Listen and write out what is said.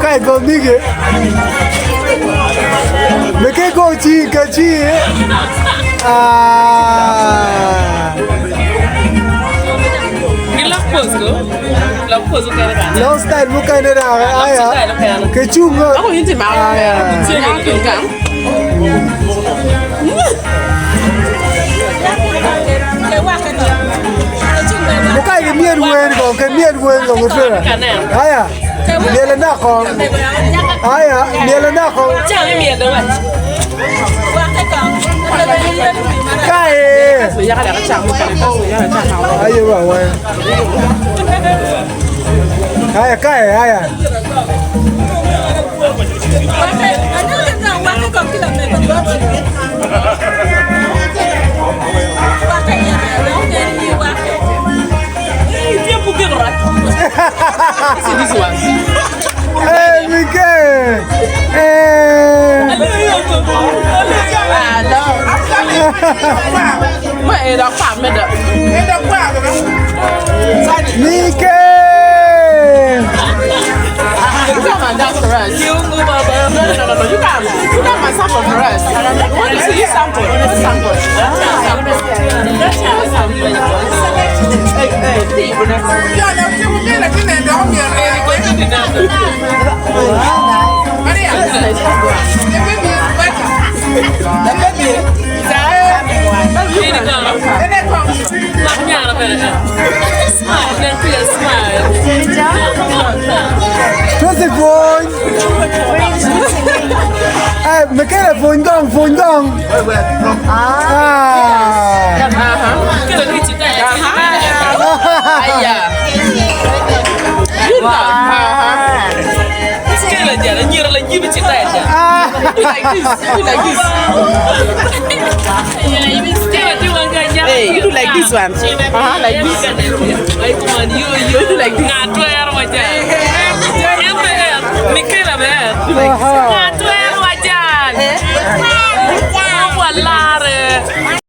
Kai go bige. Meke go chi ke chi. Ah. Long style mukene da aya. Ke chungo. Aya. Mukai ke miel wer go ke miel wer go mutera. Aya. Miel na ko. Aya, miel na ko. Kai. Ayo ba we. Aya kai aya. Hey, Miguel! Hey! Miguel! Tracy pwony! Eh, Michaela pwony dong, pwony dong! Ah! Hey, you do like this one. Uh-huh, like this. You do like this.